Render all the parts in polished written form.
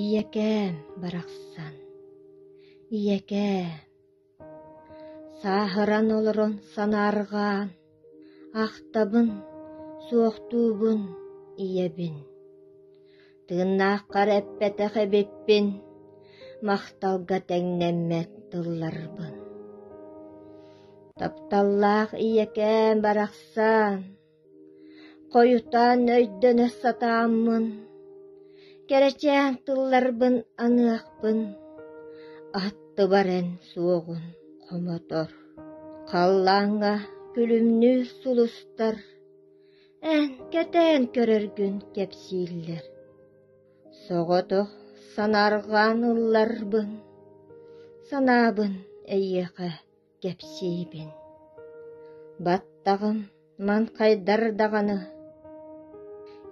Ийэкээм барахсан, ийэкээм, сааһыран олорон санаарҕаан, ахтабын, суохтуубун ийэбин. Тыыннааххар эппэтэх эбиппин, махталга тэҥнэммэт тылларбын. Тапталлаах ийэкээм барахсан, Хойутаан өйдөнө сатааммын, кэрэчээн тылларбын аныахпын, аттыбар эн суоҕун хомотор, халлааҥҥа күлүмнүүр сулустар эн кэтээн көрөргүн кэпсииллэр. Соҕотох санаарҕаан ылларбын, санаабын эйиэхэ кэпсиибин. Баттаҕым маҥхайдар даҕаны,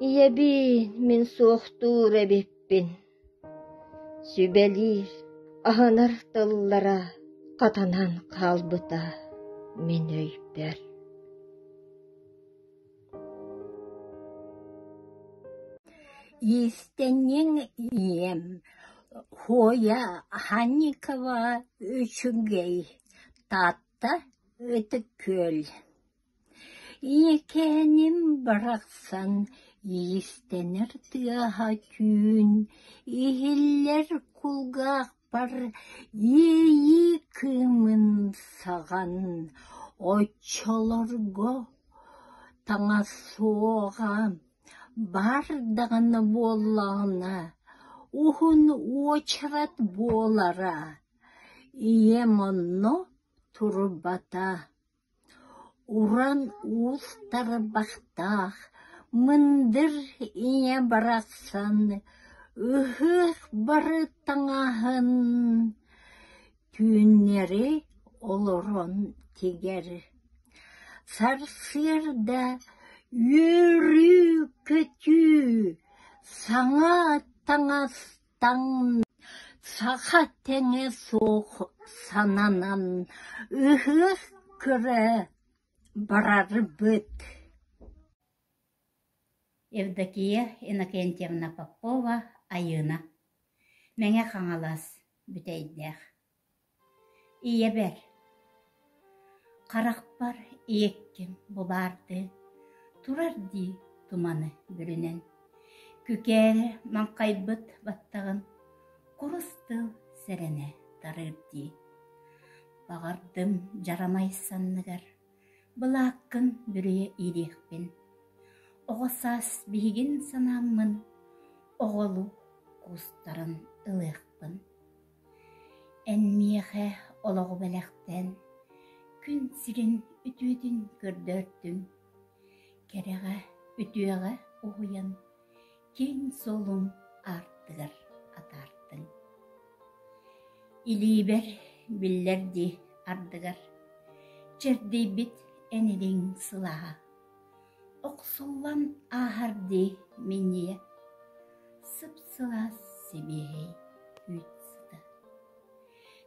ийэбиин мин суохтуур эбиппин. Сүбэлиир, аһынар тыллара хатанан хаалбыта мин өйбөр. Иистэнньэҥ ийэм Хоя Ханникова үчүгэй, Таатта Ытык Күөл. Ийэкээним барахсан иистэнэр тыаһа түүн иһиллэр кулгаахпар иэйии кыымын саҕан оччолорго таҥас суоҕа Баар даҕаны буоллаҕына, уһун уочарат буолара, ийэм онно турбата, уран уус тарбахтаах мындыр ийэ барахсан ыһыах бары таҥаһын түүннэри олорон тигэр. Сарсыарда үөрүү-көтүү, саҥа таҥас таҥна, саха тэҥэ суох сананан ыһыах көрө барарбыт. Евдокия Иннокентьевна Попова Айыына Мэҥэ Хаҥалас Бүтэйдээх Ийэбэр Харахпар ийэккэм бу баардыы Турар дии туманы бүрүнэн Күкээрэ маҥхайбыт баттаҕын Курус тыл сэрэнэ тарыыр дии Баҕардым дьарамай санныгар Былааккын бүрүйэ иириэхпин, Оҕо саас биһигин санааммын Оҕолуу куустаран ылыахпын. Эн миэхэ олоҕу бэлэхтээн, Күн сирин үтүөтүн көрдөөртүҥ, Кэрэҕэ, үтүөҕэ уһуйан, Киэҥ суолуҥ аартыгар атаартыҥ. Илиибэр биллэр дии ардыгар, Чэрдийбит эн илиҥ сылааһа, Охсуллан ааһар дии минньийэ, Сып-сылаас сибиэһэй үүт сыта.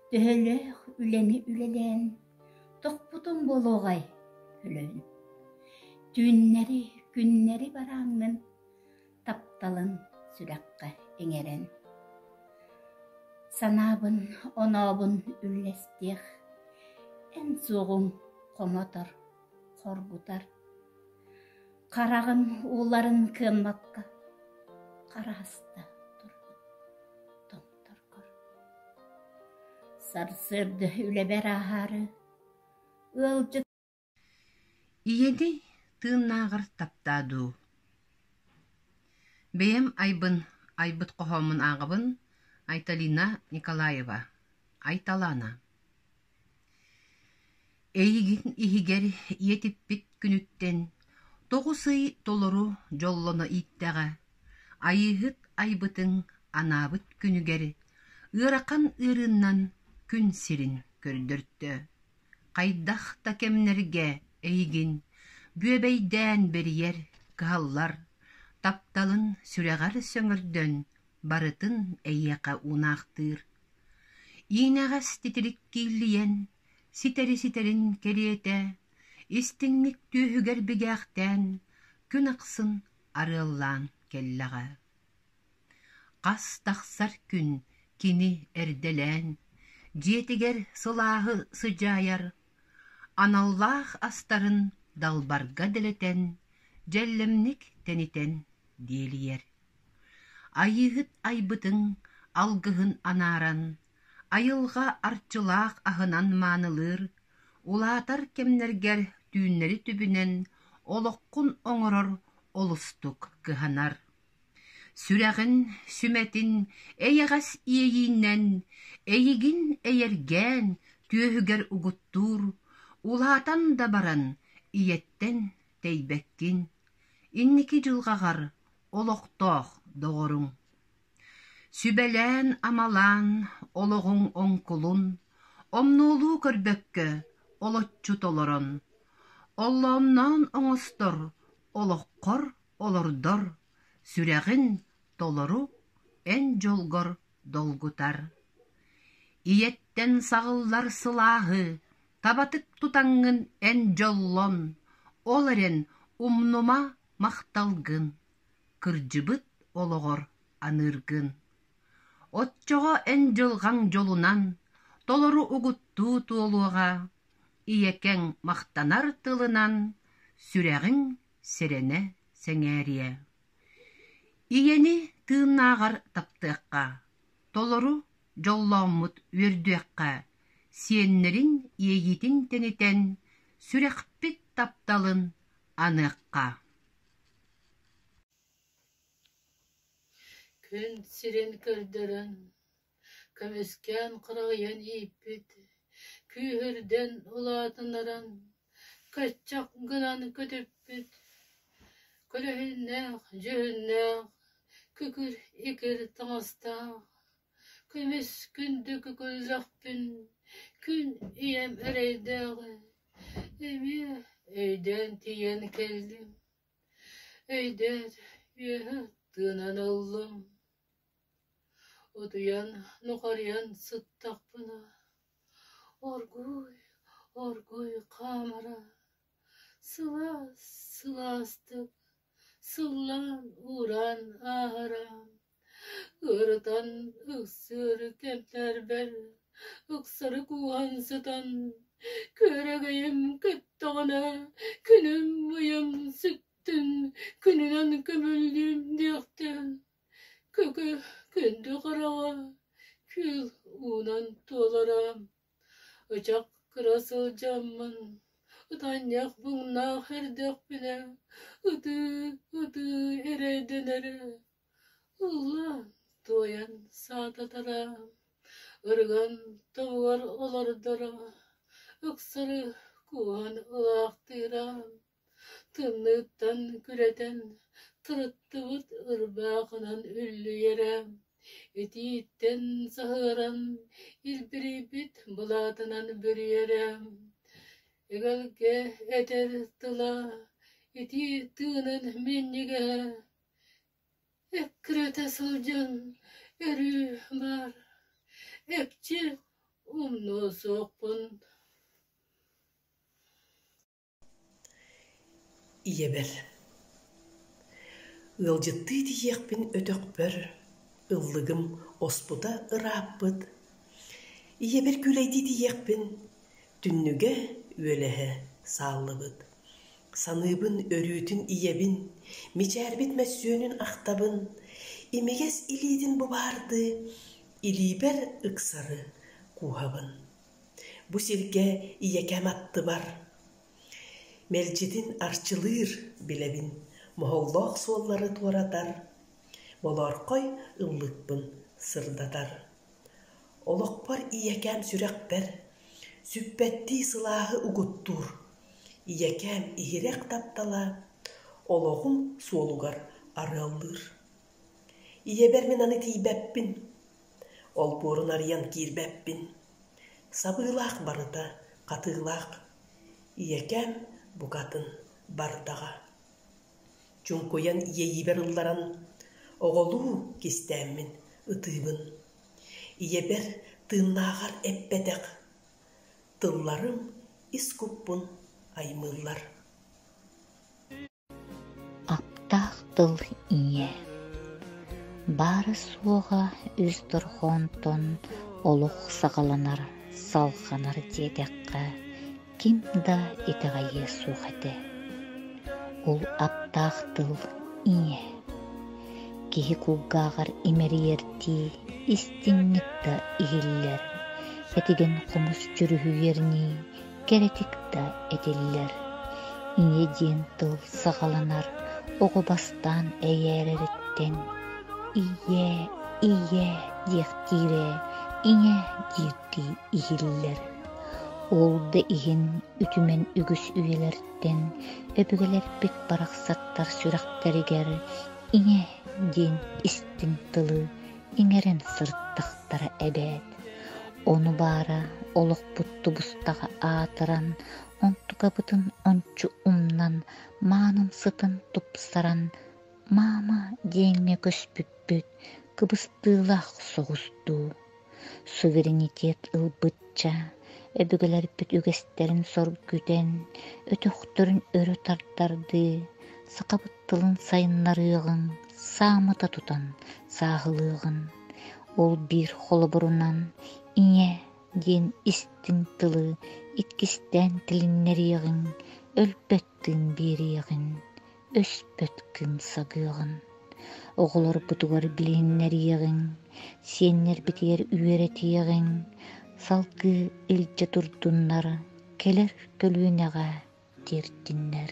Төһөлөөх үлэни үлэлээн Тохпутум буолуоҕай өлөн, Түүннэри, күннэри барааҥҥын Тапталын сүрэххэ иҥэрэн. Санаабын, онообун үллэстиэх, Эн суоҕуҥ хомотор, хоргутар. Хараҕым ууларын кыаммакка Хараһыста турбут томторгор. Сарсыарда үлэбэр ааһаары ыалдьыт Ийэни тыыннааҕар таптаа дуу Бэйэм айбын айбыт хоһооммун ааҕабын Айталина Николаева Айталаана Эйигин иһигэр ийэтиппит күнүттэн 9 ый толору дьоллоно ииттэҕэ, Айыыһыт айбытыҥ анаабыт күнүгэр ыарахан ыарыыннан күн сирин көрдөртө Хайдах да кэмнэргэ эйигин бүөбэйдээн бэрийэр, кыһаллар, тапталын сүрэҕэр сөҥөрдөн барытын эйиэхэ уунаахтыыр. Иинэҕэс титирик кииллийэн, ситэри-ситэрин кэриэтэ, истиҥник түөһүгэр бигээхтээн, күн ахсын арыаллаан кэллэҕэ. Хас тахсар күн кини эрдэлээн, дьиэтигэр сылааһы сыдьаайар, аналлаах астарын далбарга дэлэтэн, дьэллэмник тэнитэн диэлийэр. Айыыһыт айбытыҥ алгыһын анааран, айылҕа арчылаах аһынан маанылыыр, улаатар кэмнэргэр түүннэри түбүнэн олоххун оҥорор олустук кыһанар. Сүрэҕин сүмэтин эйэҕэс иэйиинэн, эйигин эйэргээн түөһүгэр угуттуур, улаатан да баран ийэттэн тэйбэккин, инники дьылҕаҕар олохтоох доҕоруҥ. Сүбэлээн-амалаан олоҕуҥ оҥкулун омнуолуу көрбөккө олоччу толорон, оллоонноон оҥостор олоххор олордор, сүрэҕин толору эн дьолгор долгутар. Ийэттэн саҕыллар сылааһы табатык тутаҥҥын эн дьоллон, ол эрэн умнума махталгын, кырдьыбыт олоҕор аныыргын. Оччоҕо эн дьылҕаҥ дьолунан толору угуттуу туолуоҕа, ийэкэҥ махтанар тылынан сүрэҕиҥ сэрэнэ сэҥээриэ. Ийэни тыыннааҕар таптыахха, толору дьоллооммут үөрдүөххэ, сиэннэрин иэйиитин тэнитэн, сүрэхпит тапталын аныахха. Күн сирин көрдөрөн, көмүскээн харайан ииппит, күүһүрдэн улаатыннаран, көччөх гынан көтүппүт, көлөһүннээх, дьүһүннээх, күкүр-икир таҥастаах, көмүс күндү күкүллэхпин, күн ийэм эрэйдээҕи эмиэ өйдөөн тиийэн кэллим. Өйдөөт, үөһэ тыынан ыллым. Утуйан, нухарыйан сыттахпына, оргууй, оргууй хаамара, сылаас сылаастык сыллаан-уураан ааһара, ыарытан ыксыыр кэмнэрбэр ыксары кууһан сытан, күөрэгэйим көттөҕүнэ, күнүм-ыйым сүттүн, күнүнэн көмүллүүм диэхтэн Көкө күндү хараҕа күөл уунан туолара, ычах кыра сылдьаммын, ытанньах муҥнаах эрдэхпинэ ытыы-ытыы эрэйдэнэрэ, ыллаан туойан саататара, ырыган тобугар олордоро, ыксары кууһан ылаахтыыра. Тымныыттан күрэтэн, тырыттыбыт ырбаахынан үллүйэрэ, итииттэн саһыаран, илбирийбит былаатынан бүрүйэрэ. Эгэлгэ этэр тыла, итии тыынын минньигэһэ, эккирэтэ сылдьан өрүү баар, экчи умнуо суохпун. Ийэбэр Ыалдьыттыы тиийиэхпин өтөхпөр, ыллыгым оспута ырааппыт, ийэбэр күүлэйдии тиийиэхпин түннүгэ үөлэһэ сааллыбыт. Саныыбын өрүүтүн ийэбин, мичээрбит мөссүөнүн ахтабын, имигэс илиитин бу баардыы илиибэр ыксары кууһабын. Бу сиргэ ийэкэм аттыбар Мэлдьитин арчылыыр билэбин, моһоллоох суоллары туоратар, болоорхой ыллыкпын сырдатар. Олохпор ийэкээм сүрэхпэр сүппэттии сылааһы угуттуур, ийэкээм иһирэх таптала олоҕум суолугар арыаллыыр. Ийэбэр мин аны тиийбэппин, олбуорун арыйан киирбэппин. Сабыылаах барыта хатыылаах, ийэкээм букатын бардаҕа. Чуҥкуйан иэйиибэр ылларан, оҕолуу кистээммин ытыыбын. Ийэбэр тыыннааҕар эппэтэх, тылларым ис куппун аймыыллар. Аптаах тыл ийэ. Баара-суоҕа үс дорҕоонтон олох саҕаланар, салҕанар диэтэххэ, ким да итэҕэйиэ суох этэ. Ол аптаах тыл ийэ. Киһи кулгааҕар имэрийэрдии истиҥник да иһиллэр, этигэн хомус дьүрүһүйэринии кэрэтик да этиллэр. Ийэ диэн тыл саҕаланар оҕо бастаан эйээрэриттэн «Ийээ, ийээ» диэхтиирэ ийэ диирдии иһиллэр. Ол да иһин үтүмэн үгүс үйэлэртэн өбүгэлэрбит барахсаттар сүрэхтэригэр «ийэ» диэн истиҥ тылы иҥэрэн сырыттахтара эбээт. Ону баара олохпут тубустаҕа аатыран, онтукабытын ончу умнан, маанымсытын тупсаран, «Маама» диэҥҥэ көспүппүт кыбыстыылаах соҕус дуу. Суверенитет ылбычча, өбүгэлэрбит үгэстэрин соргүтэн, өтөхтөрүн өрө тардардыы, сахабыт тылын сайыннарыаҕыҥ, саамыта тутан сааһылыаҕын. Ол биир холобурунан «Ийэ» диэн истиҥ тылы иккистээн тилиннэриэҕиҥ, өлбөт тыын биэриэҕин, өспөт кыым сагыаҕын. Оҕолорбутугар билиһиннэриэҕиҥ, сиэннэрбитигэр үөрэтиэҕиҥ, салгыы илдьэ турдуннар, кэлэр көлүөнэҕэ тиэртиннэр.